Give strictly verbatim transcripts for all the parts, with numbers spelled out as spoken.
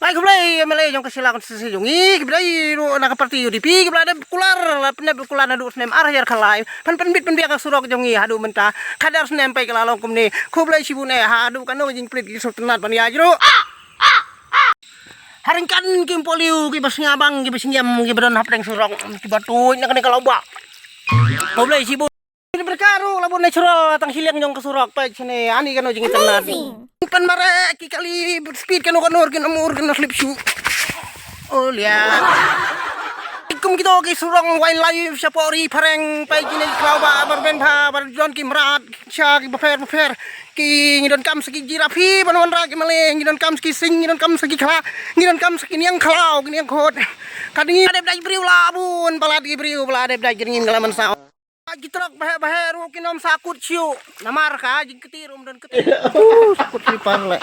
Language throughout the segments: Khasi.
Peit khublei M L A jong ka Shillong Constituency jong ngi, kiba dei ruh na ka party U D P, kiba la dep kular, la pynep kular naduh snem ar hajar khatlai. Pyn pynbit pynbiang ka surok jong ngi haduh mynta. Khadar snem peit ka la long kumne. Khublei shibun eh, haduh kano jingpynleit ki sngewtynnat ban ïaid ruh. Ha ryngkat ki ym poi leh kiba sngewbang, kiba sngewbang, kiba don hapdeng surok, kiba tuid na kane ka lawbah. Khublei shibun. Kine byrka ruh la bun natural, tang shiliang jong ka surok, peit shane, ani kano jingtynnat. Pynmareh ki kali speed kano kano, kin amur, kin slip shu. Oh, lia. Kum kito ki surok wildlife, shapoh ri phareng, peit kine ki khlaw ba, bar ben pha, bar jon ki mrad, sha ki bapher, bapher. Ki ngi donkam sa ki jirafi, ban wanrah ki male, ngi donkam sa ki sing, ngi donkam sa ki khla, ngi donkam sa ki niang khlaw, ki niang khot. Ka dei ngi dep dai briew la bun, palat ki briew, palat dep dai jingim ka la man sa. Ki trok baheh baheh ruh kin ym sakut shuh. Namar ka jingkti ruh ym don kti. Uh, sakut slipar leh.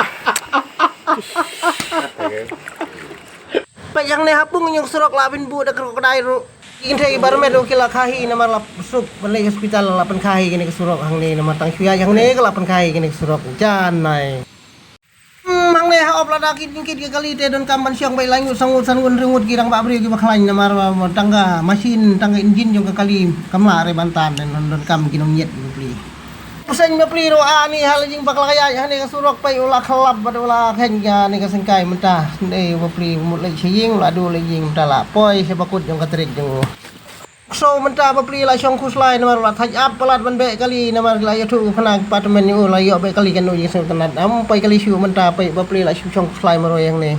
Peit hangne ha pung jong surok la bin buh da krokodil ruh. Ki kynthei baroh met ruh ki la kha hi namar la suk ban leit hospital, la pynkha hi kane ka surok hangne namar tang shu ïaid hangne ka la pynkha hi kane ka surok. Janai. Hmm, hangne ha op lada ki jingkit ki kali te donkam ban shong beit lai ngut, saw ngut, san ngut, hynriew ngut ki rangbah briew kiba khlaiñ namar ba, ba tang ka machine, tang ka engine jong ka kali kam lah re ban tan, don, donkam ki nongñiet ki bapli. Seng bapli ruh ani ha la jingbakla ïaid hangne ka surok, peit u la khlap bad u la kheiñ kane ka sengkai mynta. Dei bapli mut leit sha ïing, u la duh leit ïing mynta, la poi sha bakut jong ka trik jong u. Ksew mynta bapli la shong khuslai namar la thait ap palat ban beh kali namar la ïathuh u khana ki department jong u la ïoh beh kali, kano jingsngewtynnat, ym poi kali shuh mynta, peit bapli la shong khuslai marwei hangne.